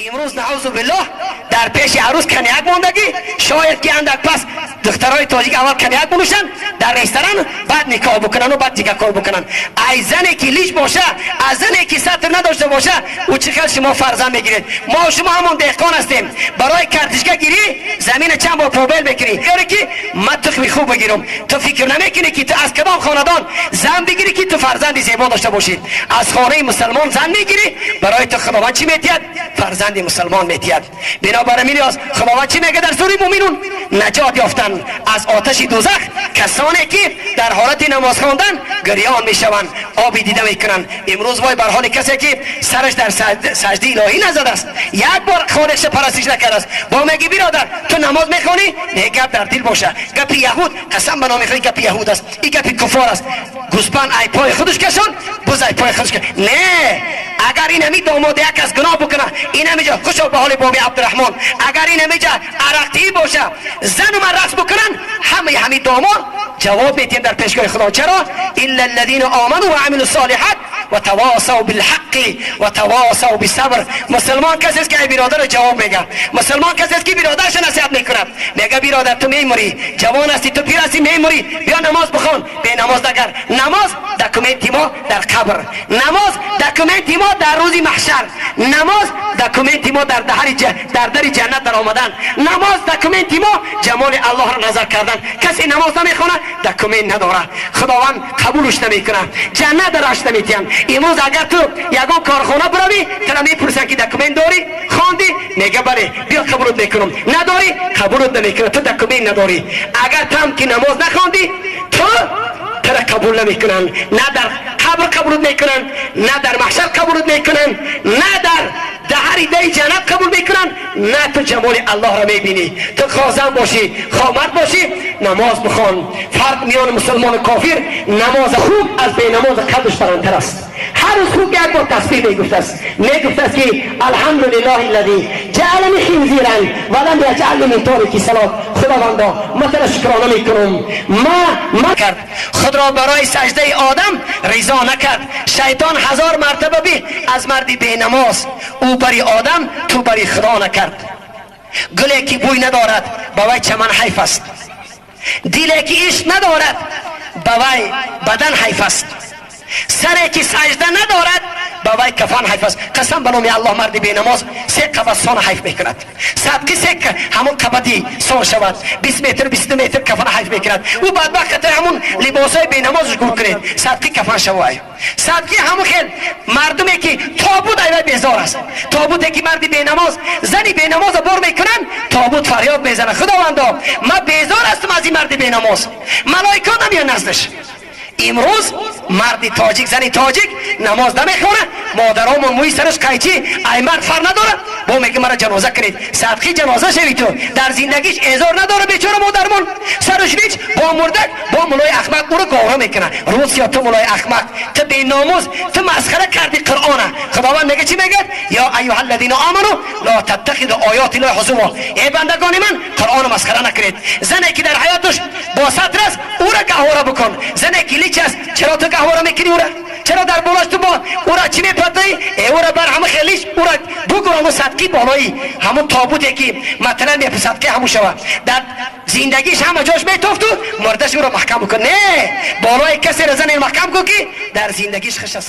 Имрӯз, наъузу биллоҳ, дар пеши арӯс коньяк мондагӣ. Шояд ки андак пас духтарои тоҷик аввал коньяк бинӯшанд дар ресторан, баъд никоҳ бикунану баъд дигар кор бикунанд. Ай зане ки лич боша, аз зане ки сатр надошта боша, ӯ чӣ хел шумо фарзанд мегиред? Мо шумо ҳамон деҳқон ҳастем. Барои картишка гирӣ замина чанд бор побел мекунӣ, ёре ки ман тухми хуб бигирам. Ту фикр намекунӣ, ки ту аз кадом хонадон зан бигирӣ, ки ту фарзанди зебо дошта бошӣ. Аз хонаи мусалмон зан мегирӣ, барои ту Худованд чӣ метиҳад? Фарзанди мусалмон метиҳад. Бинобар ин Худованд чӣ мега дар сураи Муъминун? Наҷот ёфтан аз оташи дӯзах касоне ки дар ҳолати намоз хондан гирён мешаванд, оби дида мекунанд. Имрӯз вой бар ҳоли касе ки сараш дар саждаи илоҳӣ назадааст, як бор холиқша парастиш накардааст. Бо меги: «Биродар, ту намоз мехонӣ?» Не, гап дар дил боша. Гапи яҳуд, қасам ба номи Худо, гапи яҳуд аст и гапи куффор аст. Гӯспанд ай пои худаш кашон, буз ай пои худаш. Не, агар ин ҳами домода як кас гуноҳ бикуна, ин ҳамиҷа, хушо ба ҳоли боби Абдураҳмон, агар ин ҳамиҷа арақтӣ боша, зану ман рақс бикунанд, ҳамаи ҳами домод ҷавоб метиҳем дар пешгоҳи Худо. Чаро? إلا الذين آمنوا وعملوا الصالحات وتواصوا بالحق وتواصوا بالصبر. مسلمان کسی است که ای برادر جواب میگه. مسلمان کسی است که برادرش نصیحت میکند. میگه: «بیرادر، تو میمری، جوان هستی، تو پیر هستی، میمری، بیا نماز بخوان، به نماز نگر.» نماز document ی ما در قبر، نماز document ی ما در روز محشر، نماز document ی ما در در جنت در آمدن، نماز document ی ما جمال الله را نظر کردن. کسی نماز نمیخونه، document نداره، خداوند قبولش نمیکنه، جنت درش نمیتین. امروز اگر تو یگان کارخانه بروی، تو میپرسن که document داری؟ خواندی؟ میگه بله، بیا قبولت میکنم. نداری؟ قبولت نمیکنه، تو document نداری. اگر تم که نماز نخواندی، تو ترا قبول نمیکنن. نه در قبر قبولت میکنن، نه در محشر قبولت میکنن، نه در دهری دی جنت قبول میکنن، نه تو جمال الله را میبینی. تو خواه زن باشی، خواه مرد باشی، نماز بخوان. فرق میان مسلمان و کافر، نماز خوب از بی نماز قدش بلندتر است. هر روز خوب یک بار تسبیح میگفت است، میگفت است که الحمد لله الذي جعلني خنزيرا ولم يجعلني من تارك الصلاه. خداوندا، ما ترا شکرانه میکنم. ما کرد خود را برای سجده آدم رضا نکرد شیطان هزار مرتبه به از مردی بی نماز. او بری آدم، تو بری خدا نکرد. گلی که بوی ندارد، به وی چمن حیف است. دلی که عشق ندارد، به وی بدن حیف است. سری که سجده ندارد، به وی کفن حیف است. قسم به نام الله، مرد بی نماز سه قبض سان حیف میکند. صدقی سه همون قبضی سان شود، 20 متر، 22 متر کفن حیف میکند. او بدبخت همون لباسای بی نمازش گور کنید، صدقی کفن شوای. صدقی همون خیل مردمی که تابوت ایوه بیزار است. تابوتی که مرد بی نماز، زنی بی نماز بار میکنن، تابوت فریاد میزنه: «خداوندا، من بیزار هستم از این مرد بی نماز.» ملائکه نمیان نزدش. امروز مرد تاجیک، زنی تاجیک نماز نمیخونه، مادرامون موی سرش قیچی، ای مرد فر نداره، با میگه مرا جنازه کنید. صدقی جنازه شوی. تو در زندگیش ازار نداره. بیچاره مادرمون سرش ریچ با مردک با ملای احمق او رو گاوره میکنه. روسیا، تو ملای احمق، تو بی ناموس، تو مسخره کردی قرآنه. خداوند میگه، چی میگه؟ یا ایها الذین آمنوا لا تتخذوا آیات الله هزوا. ای بندگان من، قرآن مسخره نکنید. زنی که در حیاتش با ستر است، او را گهواره بکن. زنی که لیچ است، چرا تو گهواره میکنی او را؟ چرا در بالاش تو با او را چی میپردایی؟ او را بر همه خیلیش او را بگو، صدقی بالایی همون تابوتی که مثلا می صدقه همون شوه. در زندگیش همه جاش میتوفت و مردش او را محکم بکن. نه، بالای کسی را زن محکم کن که در زندگیش خوش است.